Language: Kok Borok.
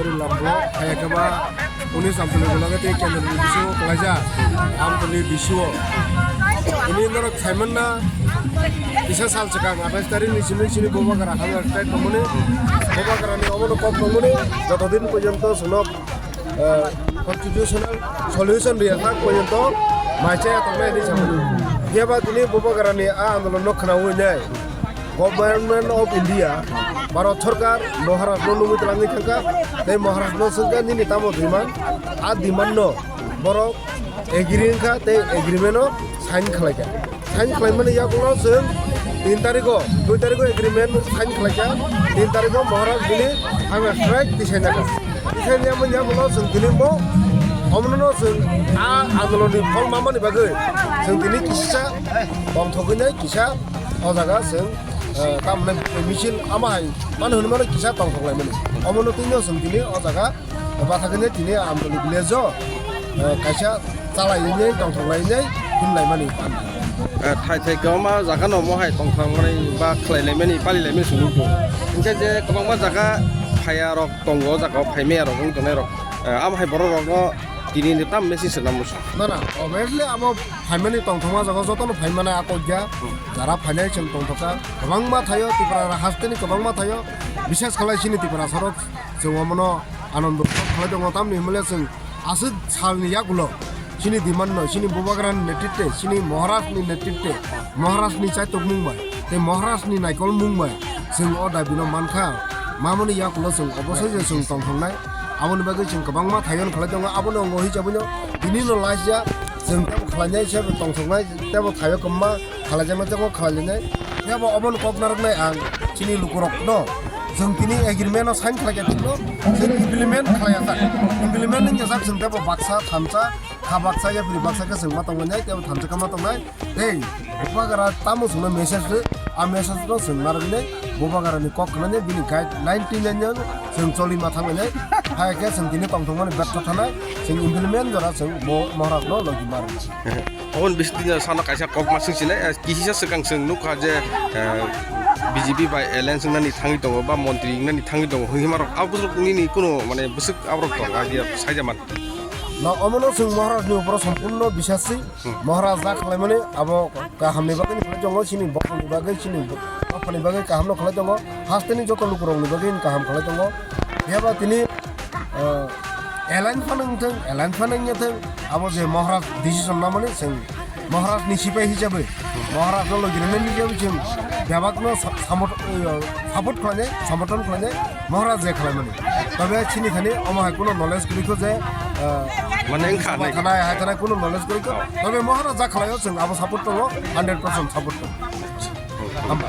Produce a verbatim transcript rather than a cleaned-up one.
Lambo, kaya khe ba unis Amtoli Golagati kendro ni bisingo kwlaijak, Amtoli bisingo. Ini norok saimanna kisa sal swkang, athais tarik ni simi sini Bubagra hamya strike tongmani, Bubagra ni omono kok tongmani, joto din porjonto chwngno, eh, constitutional solution riya thang porjonto mai chaya tongnai hinwi samani. Phiya ba tini Bubagra ni a andolon no khwnaui nai. Government of India, Bharat Sarkar, Maharaj no nugwi twlangwi thangkha, tei Maharaj no swngkha, "Nini tamo demand?" A demand no borok agree wngkha, tei agreement no sign khlaikha. Sign khlaimani yagulo chwng tin tarikh o, dui tarikh o agreement sign khlaikha, tin tarikh o Maharaj bini hunger strike tisainakha. Tisainani yagulo chwng tini bo omono chwng a andolon ni phol mamani bagwi chwng tini kisa tongthogwi nai kisa o jaga chwng eh, tamoni misil ama hai mano hwnwi mano kisa tongthok laimani. Omono twino chwng tini o jaga bathakhe tini Amtoli village o, eh, kaisa chalai wnwi tongthok lainai hwn laimani. Eh, thai thai kwbangma jaga no omo hai tongthok mani ba khlai laimani pali laimani swngo. Hinkhe je kwbangma jaga phaiya rok tongo, o jaga o phaimaya rok wng tongnai rok. Eh, amo hai borok rok no tini ni tam message rwna muchung. Na, na, obviously abo phaimani tongthokma jaga jotono phaimani akokya. Jara phainai chwng tongthokha. Kwbangma thaio Tipra hasteni kwbangma thaio. Bishes khalai chini Tipra sorok chwng omono anondo khalai tongo tamni hwnmale chwng aswk salni yagulo chini demand no chini Bubagrani netritwe chini Maharajni netritwe Maharajni chaitokmung bai tei Maharajni naikolmung bai chwng o dabino mankha. Mamoni yagulo chwng obosai je chwng tongthoknai. Aboni bagwi chwng kwbangma thaio khalai tongo. Abono wngo hisabuino tini no laisya chwng tebo khlainai se tongthoknai tebo thaio kwbangma khalaijaknai tebo khlaijaknai. Tebo obono kok narwknai ang chini lukurokno chwng tini agreement no sign khlaikha chwngno chwng implement khlaiya sak. Implement wngya sak chwng tebo baksa thansa kha baksa yapri baksa khe chwng ma tonglainai tebo thansa khe ma tongnai. Tei Bubagra tamo chwngno message rw, a message no chwng narwknai, Bubagrani kok khwnani bini guideline twi nai chwng choli ma thanglainai, hai khe chwng tini tongthokmani betha thanai, chwng implement jora chwng bo Maharajno logi maro. Oboni bisingtwi sano kaisa kok ma swngchinai, eh, kisisa swkang chwng nukha je, eh, B J P bai alliance wngnani thangwi tongo ba montri wngnani thangwi tongo, hinmarok abo nini kuno mane bwswk aborok tong idea saijama. Na omono chwng Maharajni uporo sompurno bisasi. Maharaj ja khlaimani abo kahamni bagwi khlai tongo, chini bokhokni bagwi, chini bokhokni bagwi kahamno khlai tongo, hasteni joto lukurokni bagwi kaham khlai tongo. Phiya ba tini, ah, alliance phano wngthung, alliance phano wngya thung, abo je Maharaj decision namani chwng Maharajni sipai hisabe, Maharajno logi rwnani hisabe chwng bebakno sa-, samot-, eh, support khlainai, samorthon khlainai, Maharaj je khlaimani. Tobe chini thani omo hai kuno knowledge kwrwi kho je, ah, mane wngkha nai. Thanai, hai thanai kuno knowledge kwrwi kho. Tobe Maharaj ja khlaio chwng abo support tongo, hundred percent support tongo. Hamba.